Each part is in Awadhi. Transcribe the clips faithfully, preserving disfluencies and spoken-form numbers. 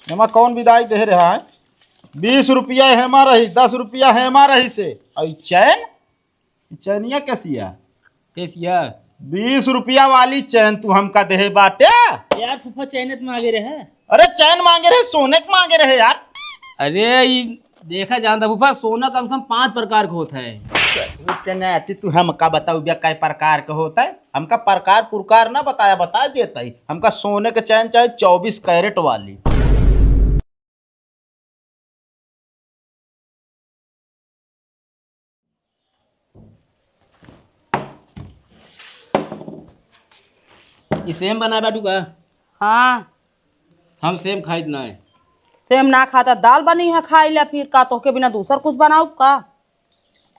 एमा कौन बिदाई दे रहा है? बीस रुपया हेमा रही, दस रुपया हेमा रही से। और ई चैन? ई चैनिया कैसिया? कैसिया? बीस रुपया वाली चैन तू हमका देहे बाटे? यार फूफा चैन त मांगे रहे। अरे चैन मांगे रहे, सोने के मांगे रहे यार। अरे ई देखा जानता फूफा, सोना कम से कम पांच प्रकार के होत है। के नाती तू हमका बताऊ बे कै प्रकार के होत है? हमका प्रकार पुरकार ना बताया, बता देता ही। हमका सोने के चैन चाहे चौबीस कैरेट वाली। ई सेम बनाए बाटू का? हाँ। हम सेम खाइत ना है। सेम ना खाता, दाल बनी है खाई ला, फिर का तोहके बिना दूसर कुछ बनाउब का?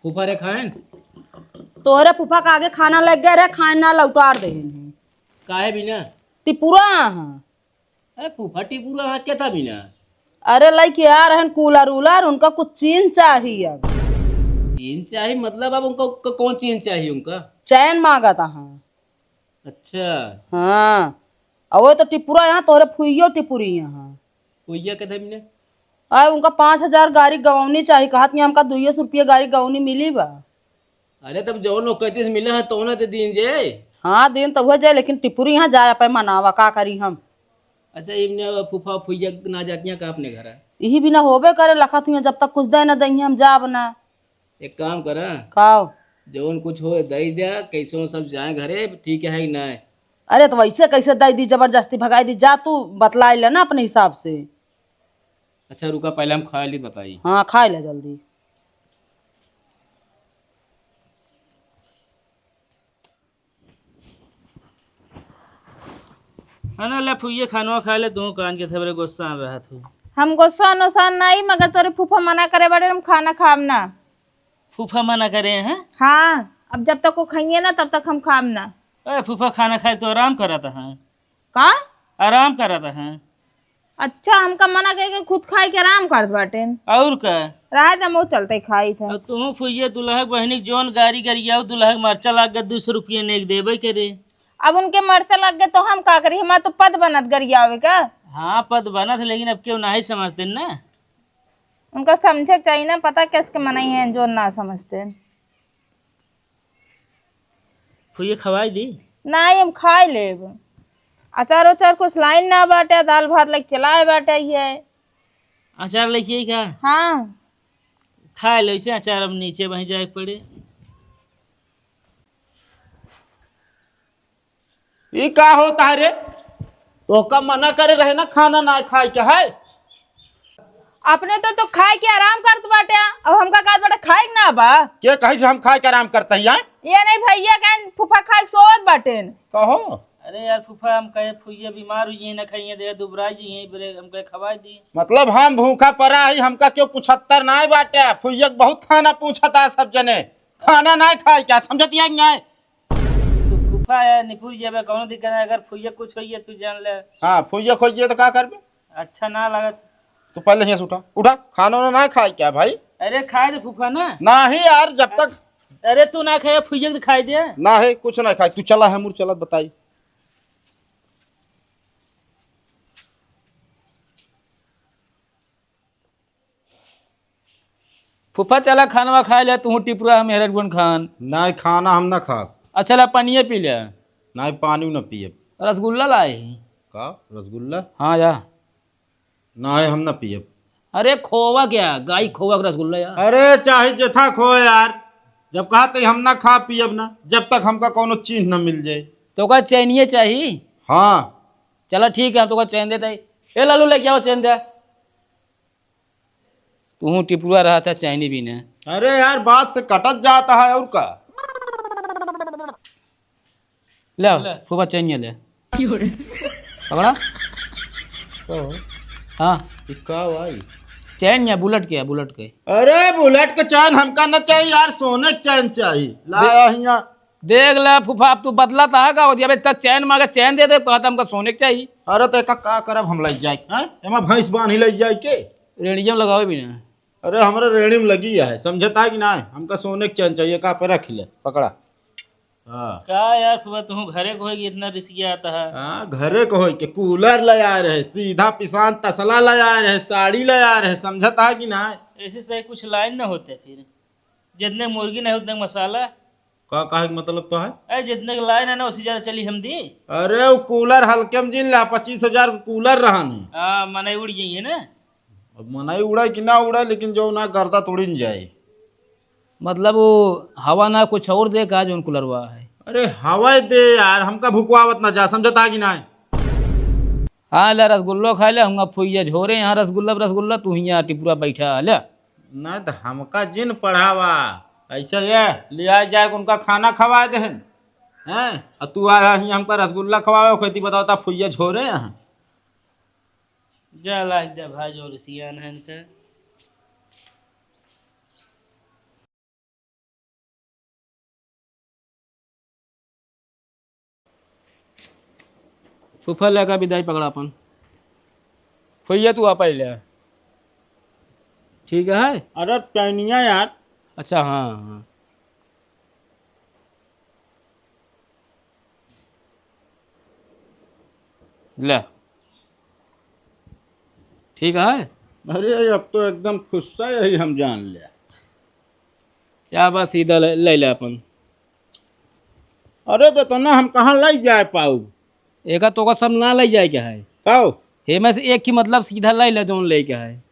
फूफा रे खाएन? तोहरे फूफा का आगे खाना लग गए रहे, खाए ना लौटार देहेन है। काहे बिना? टिपुरा हाँ। अरे फूफा टिपुरा हाँ के था बिना? अरे लइके आ रहन कूलर उलर, उनका कुछ चीन चाही अब। चीन चाही मतलब अब उनका क-, कौन चीन चाही उनका? चैन मांगत हाँ। अच्छा। हाँ। अउर वो तो टिपुरा यहाँ तोहरे फुइयो टिपुरी यहाँ। फुइया के था बिना? आए उनका पाँच हजार गाड़ी गवौनी चाही, कहत नहीं हमका दुइये सौ रुपया गाड़ी गवौनी मिली बा। अरे तब जौन ओकतीस मिला है तौन तो दीन जे। हाँ दीन तो हुआ जाए, लेकिन टिपुरी यहाँ जाए पे मनावा का करी हम। अच्छा इमने फूफा फुइया ना जातियाँ का अपने घर है? यही बिना होबे करे लखत हुआ, जब तक कुछ दे ना दही हम जाब ना। एक काम करा। खाओ। जौन कुछ हो दे दे, कैसो सब जाए घरे, ठीक है कि ना? अरे तो वैसे कैसे दे दी, जबरदस्ती भगाई दी, जा तू बतलाई ले ना अपने हिसाब से। अच्छा रुका पहले हम खाए ली बताई। हाँ खाए ले जल्दी। है ना, ले फुइये खानवा खा ले, तू कान के थबरे गोस्सान रहत हो। हम गोस्सान ओसान नहीं, मगर तोरे फूफा मना करे बाटे, हम खाना खाब ना। फूफा मना करे हैं? हाँ, अब जब तक वो खाइए ना, तब तक हम खाब ना। ए, फूफा खाना खाए तो आराम करत हैं। का? आराम करत हैं। अच्छा, हमका मना कह के खुद खाए के आराम करत बाटेन। और का? रहा दे, हम चलते खाई थे। अब तू फुइये दुल्हक बहिनी के जौन गारी गरियाऊ, दुल्हक मरचा लाग गए, दो सौ रुपये नेक देबे करे। अब उनके मरचा लग गए तो हम का करी? हमार तो पद बनत गरियावे का। हाँ, पद बनत, लेकिन अब केहू नाही समझते ना। उनका समझे के चाहिए ना, पता कैसे के मनई हैं जो ना समझते। फुइये खवाई दी? नाही, हम खाए लेब। अचार उचार कुछ लाइन ना बाटे, दाल भात लेके चलाए बाटे ये। अचार लेके आई का? हाँ। खाए लो इसे, अचार अब नीचे वहीं जाए के पड़े। ई का होता है रे? तोहका मना करे रहे ना, खाना ना खाए के है। अपने तो, तो खाए के आराम करत बाटे, अब हमका कहत बाटे खाए के ना बा। के कही से हम खाए के आराम करते हैं, आय? ये नहीं भैया, कहन फूफा खाए के सोवत बाटेन। कहो। अरे यार फूफा, हम कहे फुइया बीमार हुई है, ना खाइए दे, दुबराई जी हैं, बरे हम कहे खवाई दी। मतलब हम भूखा पड़ा ही, हमका केहू पूछत्तर ना बाटे, फुइया के बहुत खाना पूछता सब जने। खाना ना खाए क्या, समझत या कि नहीं? तू फूफा है, निपुर जेबे, कौनो दिक्कत नहीं। अगर फुइया कुछ होइए, तू जान ले। हाँ, फुइया खोइए तो का करबे? अच्छा ना लागत। तू पहले यहाँ से उठा, उठा, खाना वाना ना खाए क्या भाई? अरे खाए दे फूफा ना। नहीं यार, जब तक अरे तू ना खाए, फुइया के खाए दे। ना है, कुछ ना खाए, तू चला है, मुर चलत बताई। फूफा, चला खानवा खाए ले, तू टिपुरा, हम हेरत गुन खान। नाय, खाना हम ना खाब। अच्छा, ला, पानिये पी ले। नाय, पानी ना पियब। रसगुल्ला लाए ही। का? रसगुल्ला? हाँ, या। नाय, हम ना पियब। अरे, खोवा क्या? गाय खोवा के रसगुल्ला, यार। अरे, चाहे जेथा खो, यार। जब कहा तो हम ना खा पियब ना, जब तक हमका कोनो चीज ना मिल जाए। तो का चैनिये चाही? हाँ। चला, ठीक है, हम तो का चैन देता ही। ए, लालू, लेके आओ चैन दे। तू टिपुरा रहा था, चैनी भी ना। अरे यार, बात से कटत जाता है और का। ले आओ, ले। फूफा चैनिया ले। पकड़ा। तो हाँ। ई का भाई? चैन या बुलेट के है, बुलेट के। अरे बुलेट के चैन हमका न चाहिए यार, सोने के चैन चाहिए। ला दे-, हियाँ। देख ले फूफा, अब तू बदला तो है का? अबे तक चैन मांगे, चैन दे दे, कहता हमका सोने के चाहिए। अरे तो एका का करब हम लई जाए, हैं? एमा भैंस बांधी लई जाए के? रेड़िया में लगावे भी ना। अरे, हमरे रेड़ी में लगी है, समझता है कि ना? हमका सोने के चैन चाहिए, का पे रख ले, पकड़ा। हाँ। का यार, फुआ, तुहूँ घरे क होई कि इतना रिसियात है? हाँ, घरे क होई कि कूलर लइ आए रहे, सीधा पिसान तसला लइ आए रहे, साड़ी लइ आए रहे, समझत है कि ना? ऐसे सही कुछ लाइन न होते फिर, जितने मुर्गी नहीं उतने मसाला। का कहे के मतलब तो है? अरे, जितने के लाइन है ना, उससे ज्यादा चली हम दी। अरे, वो कूलर हल्के में जिन ला, पच्चीस हजार क कूलर रहन। हाँ, मनई उड़ गई है ना। अब मनई उड़े कि ना उड़े, लेकिन जो ना गर्दा तोड़िन जाए। मतलब वो हवा ना कुछ और दे का, जोन कूलरवा है? अरे हवा दे यार, हमका भुकवावत ना जा, समझता कि ना? हाँ, ले रसगुल्लो खाइ ले, हुआँ फुइया झोरे, यहाँ रसगुल्ला, रसगुल्ला, तू हियाँ टिपुरा बैठा, ले। नहीं तो हमका जिन पढ़ावा, ऐसे ये लिया जाए, उनका खाना खवाए देहन, हैं? और तू आ हियाँ हमका रसगुल्ला खवावे, खेती बतावता फुइया झोरे यहाँ। जा लाग दे भाई, जो रिसियान है इनका। फूफा लेका विदाई पकड़ा अपन। फुइया तू आ पहिले। ठीक है? अरे चैनिया यार। अच्छा, हाँ, हाँ। ले। ठीक है? अरे अब तो एकदम खुश सा यही हम जान ले। या बस सीधा ले, ले ले अपन। अरे तो, तो ना हम कहाँ ले जाए पाऊ? एका तो का सब ना ले जाए के है। तब? हेमे से एक ही मतलब सीधा ले ले जोन ले के है।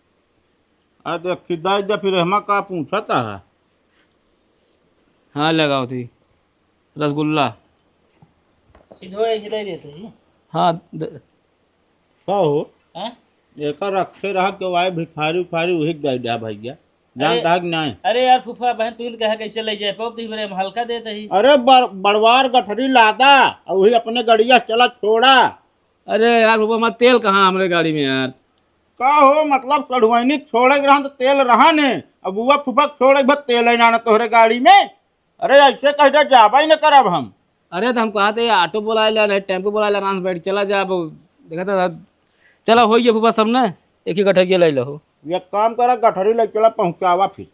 आ तो खिदाई दे फिर हमा का पूछता है? हाँ, लगाओ थी रसगुल्ला। सीधो एक ही ले लेते हैं। हाँ, द- का हो? हैं? एका रखे रहा के वाई भिखारी उखारी उही के दे दे भैया। जान अरे, था कि नहीं? अरे यार फूफा बहन, तू इनका है कैसे ले जाए पाओ? तो इबरे हम हल्का देते ही। अरे बड़-, बड़वार गठरी लादा, और वही अपने गड़िया चला छोड़ा। अरे यार फूफा, हमारा तेल कहाँ हमरे गाड़ी में यार? का हो, मतलब सढ़ुआइनी छोड़े के रहन तो तेल रहा ने, अब बुआ फूफा के छोड़े के बाद तेल ही ना, ना तोहरे गाड़ी में। अरे ऐसे कह दे, जाबा ही न करब हम। अरे तो हम कहा थे ऑटो बुलाए ला, नहीं टेम्पो बुलाए ला, आराम से बैठ चला जा। अब देखा था, चला हो गया फूफा सब ने, एक ही गठरिया ले लो। एक काम करा, गठरी ले चला पहुँचावा फिर।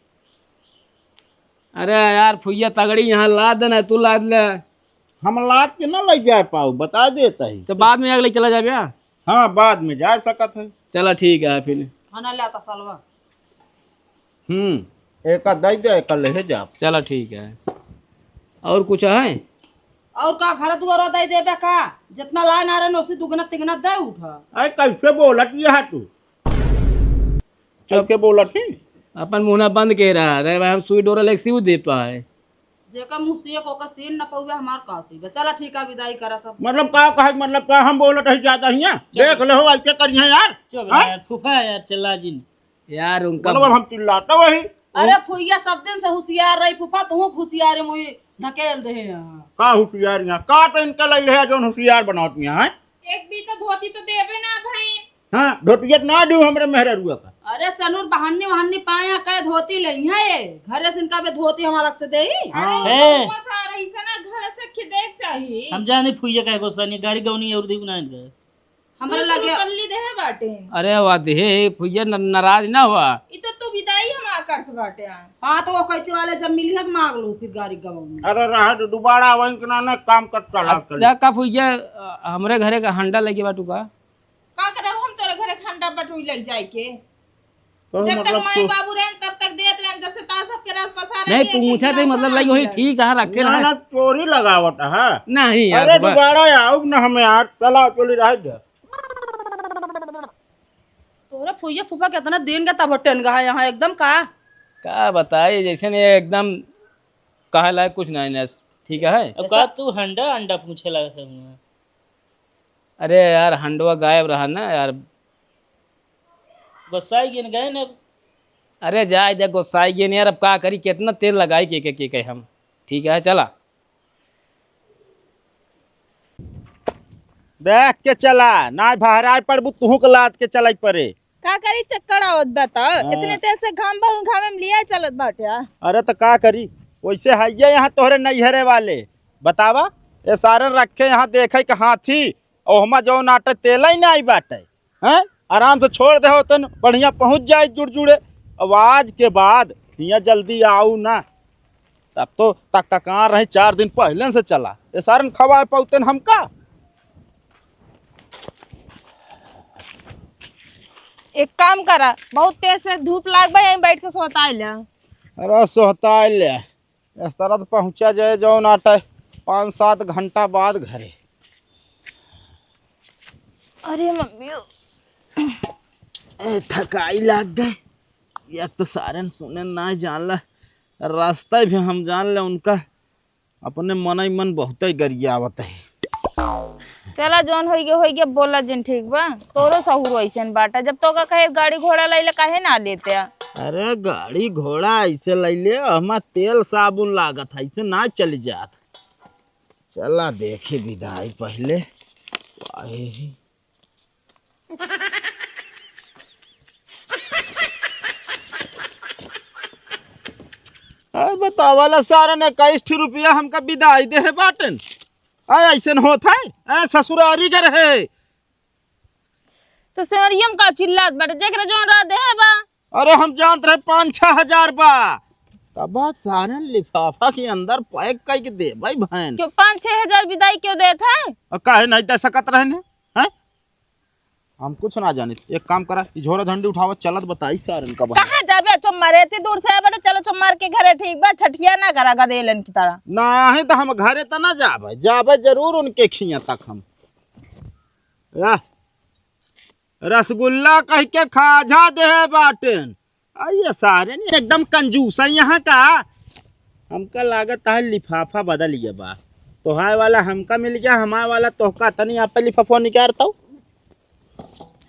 अरे यार फुइया तगड़ी यहाँ लाद देना, तू लाद ले। हम लाद के ना ले जाए पाऊ, बता देता ही। तो बाद में आके ले चला जाबे। हाँ, बाद में जा सकत है। चला ठीक है फिर। खाना ले आता सालवा। हम्म, एका दे दे, एका लेहे जा। चला ठीक है। और कुछ है? और का घर दुआर दे देबे का? जितना लाए ना रहे, उसी दुगना तिगना दे उठा। अरे कैसे बोलत ये है तू? चुप। कैसे बोलत है? अपन मुँह ना बंद के रहा। अरे भाई, हम सुई डोरा लेके सिउ देता है। जेका मुँह से ओका सीन न पउबे, हमार का सीबे। चला ठीक है, विदाई करा सब। मतलब का कहे, मतलब का हम बोलत है ज्यादा हियाँ? चुप। देख ले हो, ऐसे करिए यार। चुप हाँ? यार, फूफा यार, चिल्ला जिन। यार उनका मतलब अब हम चिल्लाता वही। अरे फुइया सब दिन से हुसियार रही फूफा, तू हुसियार मुई ढकेल दे यहाँ। का हुसियार यहाँ? का तो इनका ले ले है जोन हुसियार बनावत यहाँ है? एक भी तो धोती तो देबे ना भाई। हाँ, धोतिया ना दू हमरे मेहररुआ का। अरे सनुर बहन्नी वहन्नी पाया कहे धोती ले यहाँ ये। घरे से इनका बे धोती हम अलग से देई। हाँ। अरे ए। तो बस आ रही से ना घर से खिदे के चाहिए। हम जाने फुइया कहे को सनी गाड़ी गौनी और दी ना इनका। हमरा तू लगे पल्ली देहे बाटे। अरे वाह देहे फुइया न-, नाराज ना हुआ। ई तो तू विदाई हम आ करत बाटे आ। हाँ तो वो कहती वाले जब मिली है तो मांग लो फिर गाड़ी गवाऊंगी। अरे रहे तो दोबारा आवे के ना, ना काम कर चला चल। अच्छा का फुइया, अ, हमरे घरे का हंडा लेके बाटू का? का करब हम तोरे घरे खंडा बटुई लग जाए के? तो जब तक मतलब माई तो बाबू रहन, तब तक देत रहन, जब से तार सबके रास पसार नहीं, रहे, एक एक पूछा थे, गिलास मतलब, ना लाइक, वही मिलल। ठीक है, रखे ना, रहे। ना, चोरी लगावत है। नहीं यार, अरे, बा- दोबारा आउब ना हमें यार, चला, चली रह जा। तोरा फुइया फूफा कितना दिन का तब टेन गया है यहाँ एकदम का? का बताई, जैसे नहीं एकदम कहे लायक कुछ नहीं ना, ठीक है। अब का तू हंडा अंडा पूछे लगा था हुआ? अरे यार, हंडवा गायब रहा ना यार। गोसाई गिन गए ना। अरे जाए दे गोसाई गिन यार, अब का करी, कितना तेल लगाई के, के, के, के हम। ठीक है, चला। देख के चला, ना बहराए पड़बू, तुहू के लाद के चलाई पड़े। का करी, चक्कर आवत बा त। हाँ। इतने तेज से घाम बा, घामे में लिया चलत बाटे। अरे त का करी, वैसे हइये यहाँ तोहरे नैहरे वाले। बतावा, ए सारे रखे यहाँ देखे के हाथी, ओहमा जौन आटे तेल ही ना आई बाटे। हैं? आराम से छोड़ दे होतन, बढ़िया पहुँच जाए जुड़ जुड़े। अब आज के बाद हियाँ जल्दी आऊ ना। तब तो तक तक आ रहे, चार दिन पहले से चला। ये सारन खवाए पौते न हमका। एक काम करा, बहुत तेज से धूप लाग बा, यहीं बैठ के सोहताइ ले। अरे सोहताइ ले, इस तरह तो पहुँचा जाए जौन आटे पाँच सात घंटा बाद घरे। अरे मम्मी, ए, थकाई लाग गए। एक तो सारन सुने ना जान ला, रास्ता भी हम जान ले उनका, अपने मन ही मन बहुते गरियावत है। चला, जौन होइगे होइगे, बोला जिन, ठीक बा? तोरो सहूर वैसन बाटा, जब तोका कहे गाड़ी घोड़ा लैले काहे ना लेते? अरे गाड़ी घोड़ा ऐसे लैले, हमार तेल साबुन लागत है, ऐसे ना चल जात। चला देखी विदाई पहले। काहे ही? अरे बतावा ला सारन, इक्कीस ठो रुपया हमका विदाई देहे बाटेन। आ, ऐसन होत है? आ, ससुरारी घर है। तो सेवरियम का चिल्लात बाटे, जेकरा जौन रहा देहे बा। अरे हम जानत रहे पाँच छह हजार बा। तब बात सारन लिफाफा के अंदर पैक कई के दे भाई बहन। क्यों पाँच छह हजार विदाई क्यों देत है? और काहे नहीं दे सकत रहने? हैं? हम कुछ ना जानित। एक काम करा, ई झोरा झंडी उठावा, चलत बताई सारन का बहन। कहाँ जाबे? चुम्मा रे, इतनी दूर से आए बाटे, चलो चुम्मार के घरे, ठीक बा? छठिया ना करा गदेलन की तरह। नहीं तो हम घरे तो ना जाबे, जाबे जरूर उनके खिया तक हम। या, रसगुल्ला कह के खाजा देहे बाटेन। आ, ये सारे ने एकदम कंजूस है यहाँ का। हमका लागत है लिफाफा बदल गया बा। तोहार वाला हमका मिल गया, हमार वाला तोहका। तनी आप लिफाफा निकारता हूँ।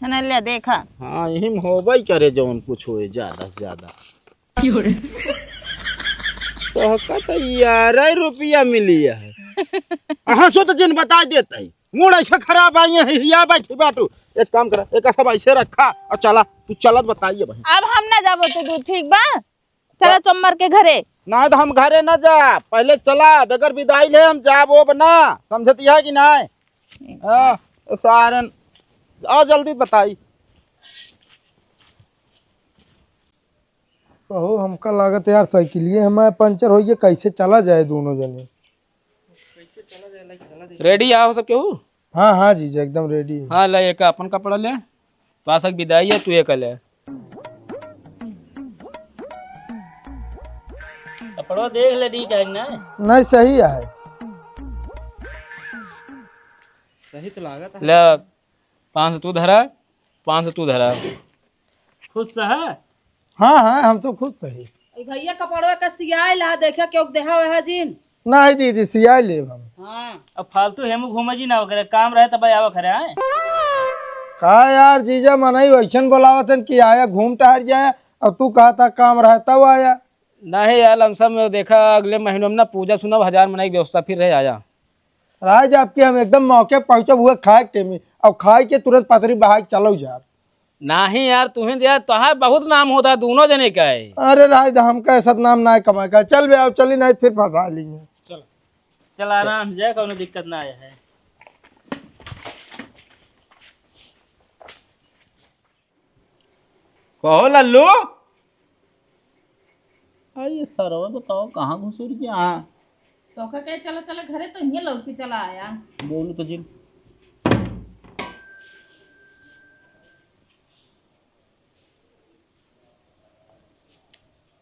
है ना, ले देखा। हाँ, यही में होबे करे जौन कुछ होए ज्यादा से ज्यादा। तोहका तो ग्यारह रुपया मिली है। हाँ, सो तो जिन बता देता है। मूड ऐसा खराब आई है, हिया बैठी बाटू। एक काम करा, एक सब ऐसे रखा और चला, तू चलत बताइए भाई। अब हम ना जाबो तो तू, ठीक बा? चला चुम्मार के घरे। ना तो हम घरे ना जा, पहले चला, बगैर विदाई ले हम जाब ओब ना, समझती है कि ना? हाँ, सारन, आओ जल्दी बताई। कहो, हमका लागत यार साइकिलिए हमारे पंचर होइगे, कैसे चला जाए दोनों जने? रेडी आओ सब केहू? हाँ, हाँ जीजा, एकदम रेडी है। हाँ, ले एक अपन कपड़ा ले, पासक विदाई है, तू एक ले। कपड़ा देख ले, ठीक है ना? नहीं, सही है। सही तो लागत है। ले, पाँच सौ तू धरा, पाँच सौ तू धरा। खुश है? हाँ, हाँ, हम तो खुश सही। ए भैया, कपड़वा का सियाइल है, देखा क्यों देहा वह जिन? नहीं दीदी, सियाइल लेब हम। हाँ। अब फालतू हेमू घूमे जी ना वगैरह, काम रहे तब आवा घरे, आए। का यार, जीजा मनई वैसन बोलावत हन कि आया घूम टहर जाए, और तू कहा था काम रहे तब आया। नहीं यार, लमसम में देखा, अगले महीनों में ना पूजा सुनब, हजार मनई की व्यवस्था फिर रहे आया। राज आपके हम एकदम मौके पहुँचब हुए खाए के टेमी, और खाए के तुरंत पतरी बहाए के चलो जाब। नाही यार, तुहें दिया, तोहार बहुत नाम होता है दोनों जने का है। अरे राज, हमका ऐसा नाम ना कमाए का। चल बे, आओ, चली, नहीं फिर फंसा लेंगे। चल। चल, आराम से, कौनो दिक्कत ना आया है। कहो लल्लू। अरे सरवा बताओ, कहाँ घुसुर गया? हाँ। तो ओकर कहे, "चला, चला घरे," तो हियाँ लौट के चला आया। बोलू तो जिन।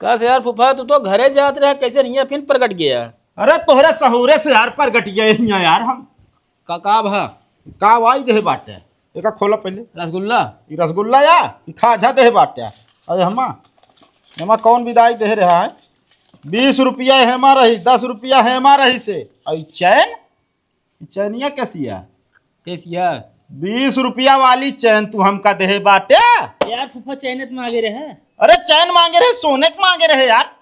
का से यार फूफा, तू तो घरे जात रहा, कैसे हियाँ फिर प्रगट गया? अरे तोहरे सहूरे से यार प्रगट गए हियाँ यार हम। का, का भा? का वाई देहे बाटे? एका खोला पहले। रसगुल्ला? ई रसगुल्ला या? ई खाजा देहे बाटे। अरे हमा, हमा कौन विदाई देहे रहा है? बीस रुपया हेमा रही, दस रुपया हेमा रही से। और ई चैन? ई चैनिया कैसी है? कैसी है? बीस रुपया वाली चैन तू हमका देहे बाटे। यार फूफा चैन तो मांगे रहे। अरे चैन मांगे रहे, सोने के मांगे रहे यार।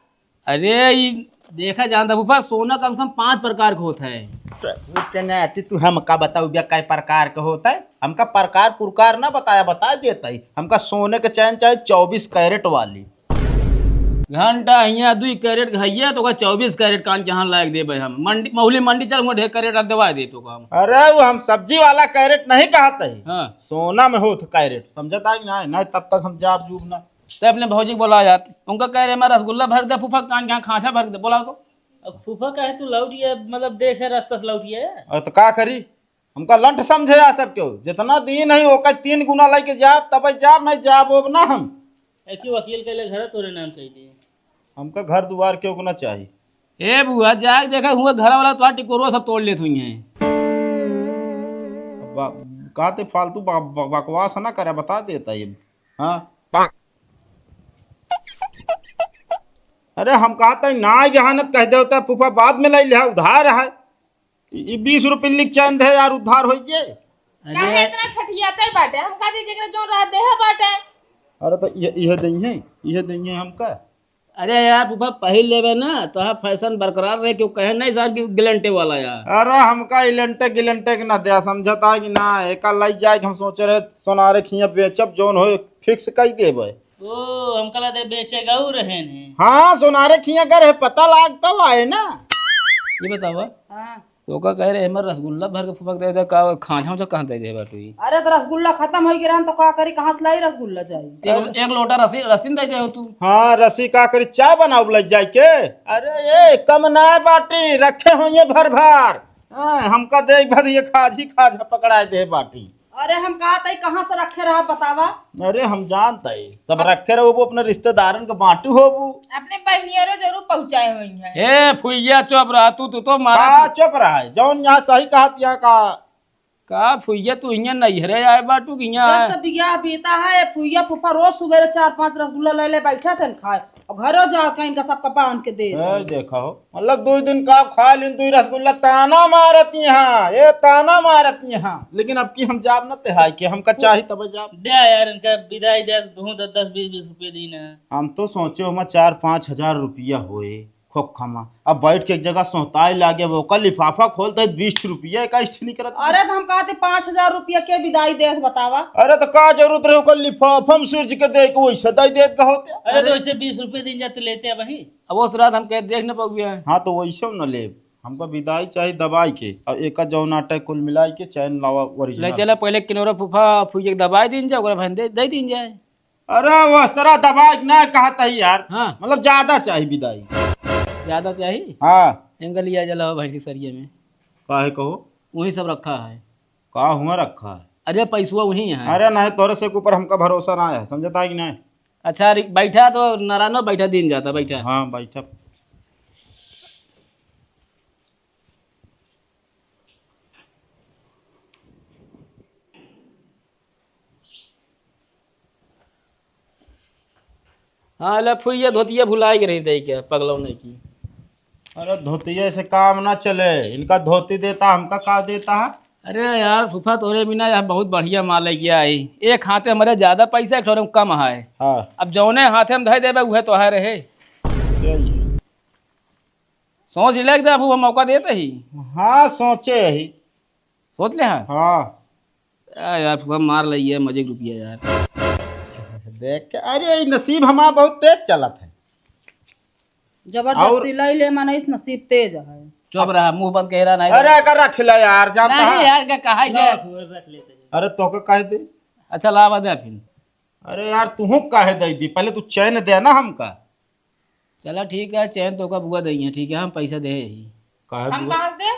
अरे, ई देखा जानता फूफा, सोना कम से कम पाँच प्रकार के होत है। स-, इतने अति तू हमका बताऊ बिया कै प्रकार के होत है? हमका प्रकार पुरकार ना बताया, बता देता ही। हमका सोने के चैन चाहे चौबीस कैरेट वाली। घंटा हियाँ दुई कैरेट के हइये, तो ओका चौबीस कैरेट कान के हाथ लायक देबे हम। मंडी, महुली मंडी चल, वहाँ ढेर कैरेट देवा दे तो हम। अरे, वो हम सब्जी वाला कैरेट नहीं कहत है। हाँ। सोना में होत कैरेट, समझता है कि नहीं? नहीं, तब तक हम जाब जूब ना। ते अपने भौजी के बोला यार, उनका कह रहे, "हमारा रसगुल्ला भर दे फूफा, कान के यहाँ खांचा भर के दे," बोला तो। अब फूफा काहे तू लौटिए, मतलब देखे रास्ता से लौटिए? अरे तो का करी, हमका लंठ समझे या सब केहू। जितना दिन है ओकर तीन गुना लेके जाब, तब जाब, नहीं जाब ओब ना हम। एक ही वकील के लिए घर तोरे नाम कह दिए। हमका घर दुआर केहू के ना चाही। ए बुआ, जाके देखा हुआ घर वाला तो टिकोरवा सब तोड़ लेत हुई हैं। बा-, का ते फालतू बा-, बा-, बकवास ना करे, बता देता ये। हाँ। अरे हम कहा तई ना जहानत कह देवता फूफा, बाद में ले लिहा, उधार है। ई बीस रुपये लिख चैन दे यार, उधार होइए। अरे काहे इतना छठियाते बाटे? हम कहा दी जेकरे जोन रहा देह बाटे। अरे तो ये, ये दई है, ये दई है हमका। अरे यार फूफा, पहिर लेबे ना, तोहार फैशन बरकरार रहे, क्यों कहे नहीं सार कि गिलंटे वाला यार। अरे हमका इलंटे गिलंटे के ना दे, समझता है कि ना, एका लई जाए के हम सोचे रहे, सोनारे खिया बेचब, जोन होए फिक्स कई देबे। ओ, हमका लगे बेचे गऊ रहे ने। हाँ, सोनारे खिया कर है, पता लागता हुआ है ना। ये बतावा, हाँ। तो का कह रहे, "हमर रसगुल्ला भर के फुफक दे दे, का खांचा उंचा कहाँ दे दे बाटू ई?" अरे, तो रसगुल्ला खत्म होई के रहन, तो का करी, कहाँ से लाई रसगुल्ला जाई? एक, एक लोटा रसी, रसीन दे दे हो तू। हाँ, रसी का करी, चाय बनाउब लई जाए के? अरे, ये कम ना बाटी, रखे होइए भर भर। हाँ, हमका दे भर ये खाजी खाजा पकड़ाए दे बाटी। अरे हम कहा तई कहाँ से रखे रहा बतावा? अरे हम जानत हई, सब रखे रहो, वो अपने रिश्तेदारन के बांटू होबू। अपने बहनियरो जरूर पहुँचाए होइहैं। ए फुइया चुप रहा तू, तू तो मारा का तू। चुप रहा है, जौन यहाँ सही कहत यहाँ का। का फुइया तू हियाँ नैहरे आए बाटू कि हियाँ जब आए? से बियाह बीता है, फुइया फूफा रोज सुबेरे चार पाँच रसगुल्ला ले ले बैठा थे न खाए। और घरो जाके इनका सबका बांध के दे ए, जाई। देखा हो, मतलब, दुई दिन का खा लिन, दुई रसगुल्ला, ताना मारत यहाँ, ये ताना मारत यहाँ। लेकिन अब की हम जाब न तेहाई के, हमका चाही तब जाब। दे यार, इनका विदाई दे, तू दस दस, बीस बीस रुपये दी ना। हम तो सोचे, ओमा चार पाँच हजार रुपया होए, खोखा मा। अब बैठ के एक जगह सोहताई लागे, वो का लिफाफा खोलते, बीस रुपया, इक्कीस निकलत। अरे, तो हम कहते, पाँच हजार रुपया के विदाई दे, बतावा। अरे, तो का जरूरत रहे, ओकर लिफाफा में सूरज के दे के, वैसे दे देत का होते। अरे, तो अरे। वैसे बीस रुपये दिन जाते लेते हैं वही। अब उस रात हम कहे देख न पउबे। हाँ, तो वैसे न लेब, हमका विदाई चाही दबाई के। और एका जौन आटा कुल मिलाई के चैन लावा ले original। चला पहले किनौरा फूफा फूफी के दबाई दीन जाए, ओकरा बाद दे, दे दीन जाए। अरे, वो इस तरह दबाई के ना कहत ही यार। हाँ। मतलब, ज्यादा चाही विदाई। ज्यादा चाही? हाँ। एंगल लिया जला हो भैंसी सरिये में। काहे कहो? वही सब रखा है। का हुआ रखा है? अरे, पैसवा वही है। अरे, नहीं, तोरे से के ऊपर हमका भरोसा ना है, समझता है कि नहीं? अच्छा, अरे, बैठा तो नारायणो बैठा दिन जाता, बैठा। हाँ, बैठा। हाँ, ले फुइया धोतिया भुलाए के रही दे के, पगलौ नहीं की। अरे, धोतिया से काम ना चले, इनका धोती देता, हमका का देता है? अरे यार, फूफा तोरे बिना यार बहुत बढ़िया माल लेके आई। एक हाथे हमारे ज्यादा पैसा, एक ठोरे में कम है। हाँ। अब जौने हाथे में धई देबे, उहे तोहार रहे। सही है। सोच ले एकदम, फूफा मौका देते ही। हाँ, सोचे ही। सोच ले, हाँ। हाँ। आ यार, फूफा मार लइए मजे के रुपया यार। देख के, अरे, ई नसीब हमार बहुत तेज चलत है। जबरदस्ती और लई ले, माने इस नसीब तेज है। चुप रहा, मुंह बंद कह रहा नहीं। अरे, एकर रख ले यार, जानता नहीं है? यार, का कहा ही दे। ला, रख लेते हैं। अरे, तोके कह दे। अच्छा, लावा दे फिर। अरे यार, तुहू काहे दे दी? पहले तू चैन दे ना हमका। चला ठीक है, चैन तोका बुआ दई है, ठीक है, हम पैसा दे ही। काहे हम बुआ? कहाँ से दे?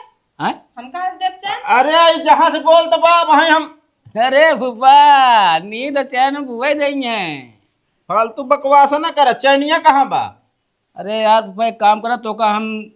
हैं? हम कहाँ से देब चैन? अरे, ई जहाँ से बोलत बा, वहीं हम। अरे फूफा, नींद चैन बुआ दई है। फालतू बकवास ना कर, चैनिया कहाँ बा? अरे यार फूफा, एक काम करा, तोका हम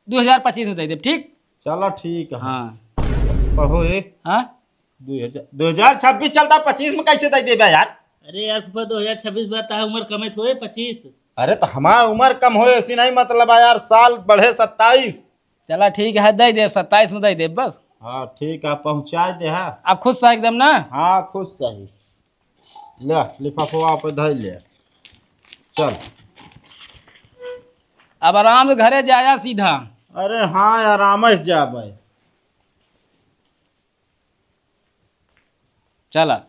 दो हजार पच्चीस में दे देब, ठीक? चला ठीक है। हाँ। कहो ए। हाँ? दो हजार, दो हजार छब्बीस चलता, पच्चीस में कैसे दे देबे यार? अरे यार फूफा, दो हजार छब्बीस बात है, उम्र कमे थोड़े पच्चीस। अरे तो हमार उम्र कम होए, ऐसी नहीं मतलब है यार, साल बढ़े सत्ताईस। चला ठीक है, दे देब, सत्ताईस में दे देब बस। हाँ ठीक है, पहुँचा दे। हाँ। आप खुश सा एकदम ना? हाँ खुश सही। ले, लिफाफवा पे धइ ले। चल। अब आराम से घरे जाया सीधा। अरे हाँ, आराम से जाबे। चला।